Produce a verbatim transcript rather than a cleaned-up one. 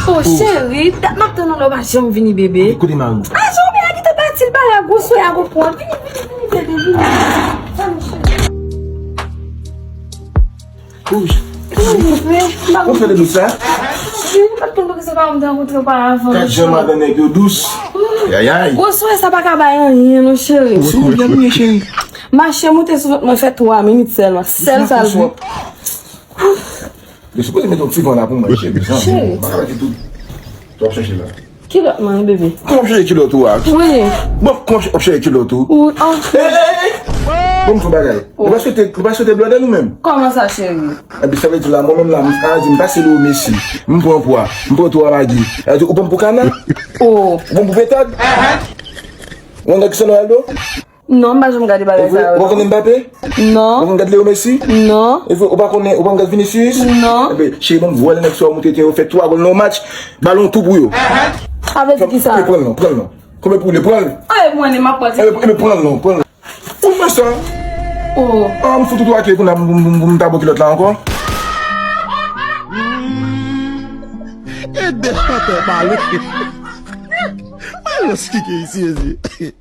Oh, cheri, dat m ap tann ou la, ou pa janm vini, bebe. Kote mari w? Ah, jan w byen kite pati l, bagay gwo sou a gwo pran. Vini, vini, vini, bebe, vini. Vini, cheri. Wouch. Vini, bebe. Ou fè de dous sa? Vini, m pa t konn se pa ou m te rankontre oparavan. Kat jan madan nèg yo dous. Ayayay. Gwo sou a sa pa ka bay anyen, non, cheri. Si w byen mouye, cheri. Mache moute sou vant mwen fè twa minit sèlman. Sèl sa l pran. Yo sipoze mete yon ti van la pou mwen, cheri. Cheri. M pa ka mete tout. Sa w ap chèche la? Kilòt mwen, bebe. Kòman w ap chèche kilòt ou a? Wi. Bon, kòman w ap chèche kilòt ou? Wi, oh. Ey, ey, ey! Bon, m fè bagay. Oh. Ou pa swete, ou pa swete blòdè nou menm? Kòman sa, cheri? Epi sa vle di la, mwen menm la, m a di, m pase Leo Messi. M pran pwa. M pran twa magi. Sa vle di, ou pran m pou kana? Oh. Ou pran m pou petad? Ou pran Cristiano Ronaldo? Non, m pa janm gade bagay sa yo, non. Ou pa konn Mbappé? Non. Ou pa konn gad Leo Messi? Non. Epi ou pa konnen, ou pa konn gad Vinicius? Non. Epi, cheri, ban m vwèl nèg sa yo moute tè yo fè twa gòl nan yon match, balon tou pou yo. Sa vle di ki sa? Epi pran l non, pran l non. Konbyen pou li? Pran l. Ay, mwen, m ap pati. Epi, epi pran l non, pran l. Ou fè sa? Oh. Ah, m fout ou twake pou n ap, pou m, pou m, pou m ta bon kilòt la ankò. E de chantè pale. Alòs, ki ke isi, isi.